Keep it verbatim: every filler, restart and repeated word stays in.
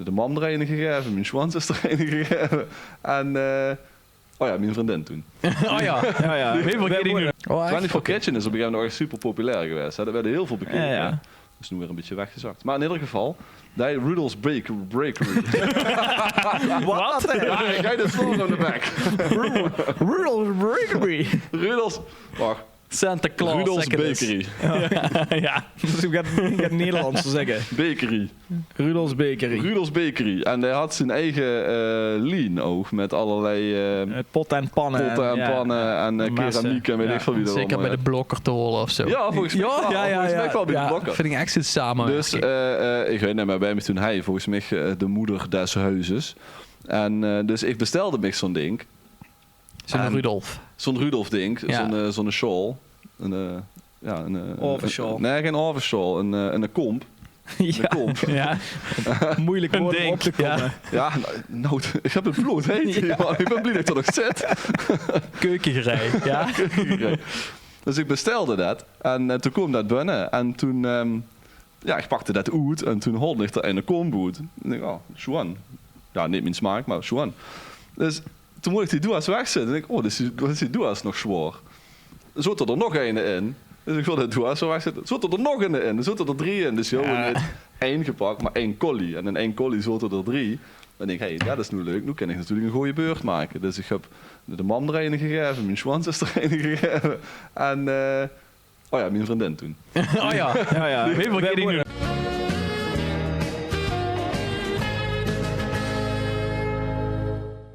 de mam d'r eine gegaeve, mien sjoeanzus d'r eine gegaeve. En, eh, oh ja, mien vriendin toen. Oh ja. Ja, ja. Twenty-four Kitchen is op e gegaeve moment ech super populair gewaes, hè. Dao woort hiel väöl bekeke, hè. Ja, ja. Is noe weer e bietje weggezak. Mer in eder geval, die Rudolf's Baker-, Bakery. Wat? Ja, ich gaon de snoer aan de bek. Rudolf's Bakery. Rudolf's, wach. Santa Claus, Rudolf's Bakery. Ja. Dus ich gaon, ich gaon Nederlands zègke. Bakery. Rudolf's Bakery. Rudolf's Bakery. En dae had zien eige, eh, lien ouch, mit allerlei, eh, potte en panne en, ja, keramiek en weit ich väöl wie dat allemaol heet. Zeker bie de Blokker te hole of zo. Ja, volges mich waal. Ja, ja, volges mich waal bie de Blokker. Vind ich ech zo'n samenwerking. Dus, eh, ich weit neet mie, bie mich toen hie, volges mich, eh, de moeder des huizes. En, eh, dus ich bestelde mich zo'n dink. Zo'n Rudolf. Zo'n Rudolf-dink, zo'n, eh, zo'n sjaol. Ein, eh, ja, ein, eh, oversjaol. Nae, gein oversjaol. Ein, eh, ein komp. Ja. Moeilijk woord om op te komen. Ja, nou, ich höb 't bloodheet hie, man. Ich bin blie dat ich d'r nog zit. Keukengerei, ja. Keukengerei. Dus ich bestelde dat. En, eh, toen koom dat binne. En toen, ehm, ja, ich pakde dat oet en toen haolde ich d'r eine komp oet. En ich dink, oh, sjoean. Ja, neet mien smaak, mer sjoean. Dus toen wool ich die doeas wegzètte. En ich dink, oh, die is, die doeas nog zwaor. Zoot d'r nog eine in. Dus ich wool de doeas zo wegzètte. Zoot d'r nog eine in. Zoot d'r drie in. Dus ja, neet ein gepak, mer ein kollie. En in ein kollie zoot d'r drie. En ich dink, hey, dat is noe leuk. Noe kin ich natuurlik ein gooj beurt make. Dus ich höb de mam d'r eine gegaeve, mien sjoeanzus d'r eine gegaeve. En, eh, oh ja, mien vriendin toen. Oh ja. Ja, ja.